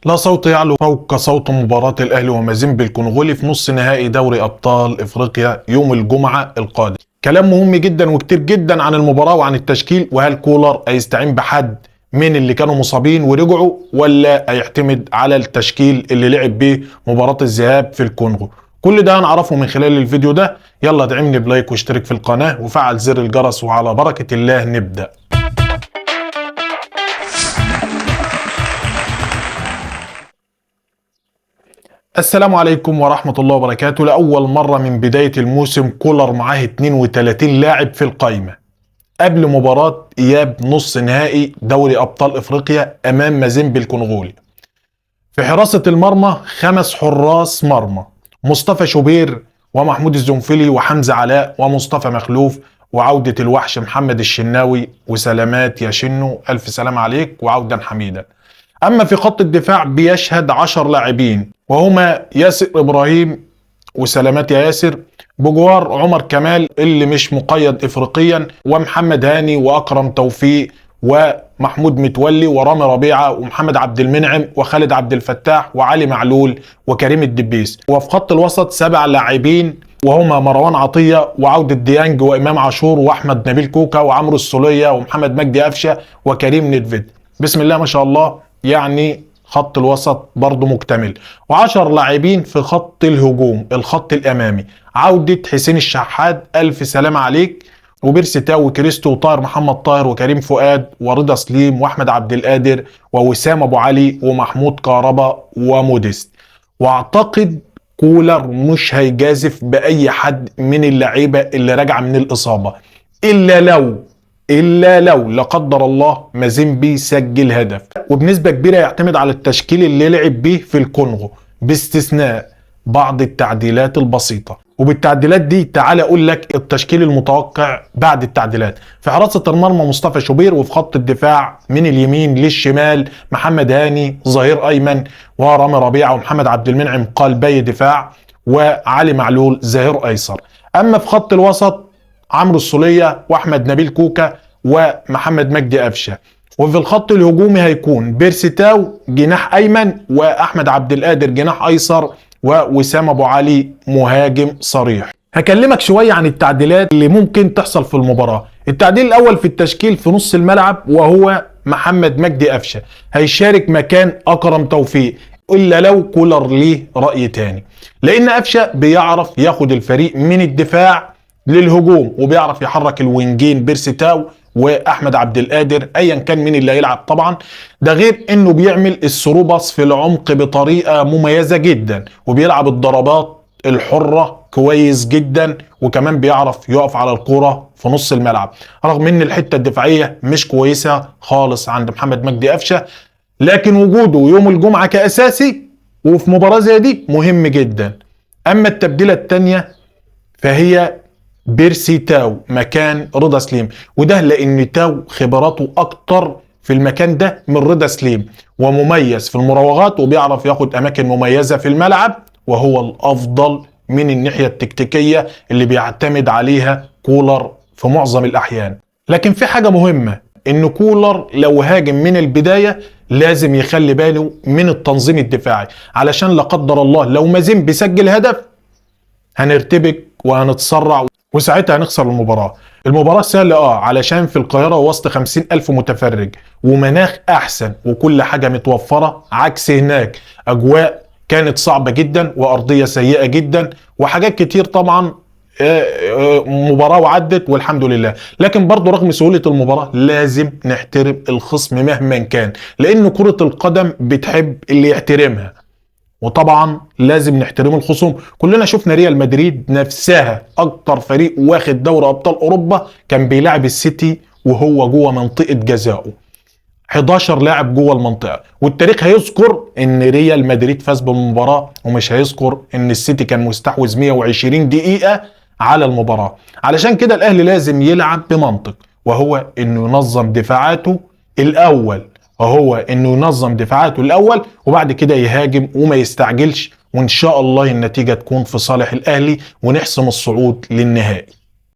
لا صوت يعلو فوق صوت مباراة الأهلي ومازيمبي الكونغولي في نص نهائي دوري أبطال إفريقيا يوم الجمعة القادم. كلام مهم جدا وكتير جدا عن المباراة وعن التشكيل، وهل كولر هيستعين بحد من اللي كانوا مصابين ورجعوا ولا هيعتمد على التشكيل اللي لعب بيه مباراة الذهاب في الكونغو؟ كل ده هنعرفه من خلال الفيديو ده. يلا ادعمني ب like واشترك في القناة وفعل زر الجرس، وعلى بركة الله نبدأ. السلام عليكم ورحمة الله وبركاته. لأول مرة من بداية الموسم كولر معاه 32 لاعب في القايمة قبل مباراة إياب نص نهائي دوري أبطال إفريقيا أمام مازيمبي الكونغولي. في حراسة المرمى 5 حراس مرمى: مصطفى شوبير ومحمود الزنفلي وحمزة علاء ومصطفى مخلوف، وعودة الوحش محمد الشناوي، وسلامات يا شنو، ألف سلام عليك وعودا حميدا. أما في خط الدفاع بيشهد 10 لاعبين، وهما ياسر إبراهيم وسلامات يا ياسر، بجوار عمر كمال اللي مش مقيد إفريقيا، ومحمد هاني وأكرم توفيق ومحمود متولي ورامي ربيعة ومحمد عبد المنعم وخالد عبد الفتاح وعلي معلول وكريم الدبيس. وفي خط الوسط 7 لاعبين، وهما مروان عطية وعودة ديانج وإمام عاشور وأحمد نبيل كوكا وعمرو السولية ومحمد مجدي قفشة وكريم ندفيد. بسم الله ما شاء الله، يعني خط الوسط برضو مكتمل. و10 لاعبين في خط الهجوم الخط الأمامي: عودة حسين الشحات، ألف سلام عليك، وبيرسي تاو وكريستو وطاهر محمد طاهر وكريم فؤاد ورضا سليم واحمد عبد القادر ووسام ابو علي ومحمود كهربا وموديست. واعتقد كولر مش هيجازف باي حد من اللعيبة اللي راجعه من الاصابة، الا لو لا قدر الله مازيمبي سجل هدف، وبنسبة كبيرة يعتمد على التشكيل اللي لعب بيه في الكونغو باستثناء بعض التعديلات البسيطة. وبالتعديلات دي تعال اقول لك التشكيل المتوقع بعد التعديلات. في حراسة المرمى مصطفى شوبير، وفي خط الدفاع من اليمين للشمال محمد هاني ظهير ايمن، ورامي ربيعة ومحمد عبد المنعم قلبي دفاع، وعلي معلول ظهير ايسر. اما في خط الوسط عمرو السولية واحمد نبيل كوكا ومحمد مجدي قفشة. وفي الخط الهجومي هيكون بيرسي تاو جناح ايمن، واحمد عبد القادر جناح ايسر، ووسام ابو علي مهاجم صريح. هكلمك شوية عن التعديلات اللي ممكن تحصل في المباراة. التعديل الاول في التشكيل في نص الملعب، وهو محمد مجدي قفشه هيشارك مكان اكرم توفيق، الا لو كولر ليه راي تاني، لان قفشه بيعرف ياخد الفريق من الدفاع للهجوم، وبيعرف يحرك الوينجين بيرسي تاو واحمد عبد القادر ايا كان مين اللي هيلعب طبعا. ده غير انه بيعمل ال through pass في العمق بطريقة مميزة جدا، وبيلعب الضربات الحرة كويس جدا، وكمان بيعرف يقف على الكورة في نص الملعب، رغم ان الحتة الدفاعية مش كويسة خالص عند محمد مجدي قفشه، لكن وجوده يوم الجمعة كاساسي وفي مباراة زي دي مهم جدا. اما التبديله الثانية فهي بيرسي تاو مكان رضا سليم، وده لان تاو خبراته اكتر في المكان ده من رضا سليم، ومميز في المراوغات وبيعرف ياخد اماكن مميزة في الملعب، وهو الافضل من الناحية التكتيكيه اللي بيعتمد عليها كولر في معظم الاحيان. لكن في حاجة مهمة، ان كولر لو هاجم من البداية لازم يخلي باله من التنظيم الدفاعي، علشان لا قدر الله لو مازيمبي سجل هدف هنرتبك وهنتسرع، وساعتها هنخسر المباراة. المباراة سهلة علشان في القاهرة وسط 50,000 متفرج، ومناخ أحسن وكل حاجة متوفرة، عكس هناك أجواء كانت صعبة جدا وأرضية سيئة جدا وحاجات كتير طبعا. مباراة وعدت والحمد لله، لكن برضو رغم سهولة المباراة لازم نحترم الخصم مهما كان، لأن كرة القدم بتحب اللي يحترمها، وطبعا لازم نحترم الخصوم. كلنا شفنا ريال مدريد نفسها اكتر فريق واخد دوري ابطال اوروبا كان بيلعب السيتي وهو جوه منطقة جزائه، 11 لاعب جوه المنطقة، والتاريخ هيذكر ان ريال مدريد فاز بالمباراة، ومش هيذكر ان السيتي كان مستحوذ 120 دقيقة على المباراة. علشان كده الاهلي لازم يلعب بمنطق، وهو انه ينظم دفاعاته الاول، وبعد كده يهاجم وما يستعجلش، وان شاء الله النتيجة تكون في صالح الاهلي ونحسم الصعود للنهائي.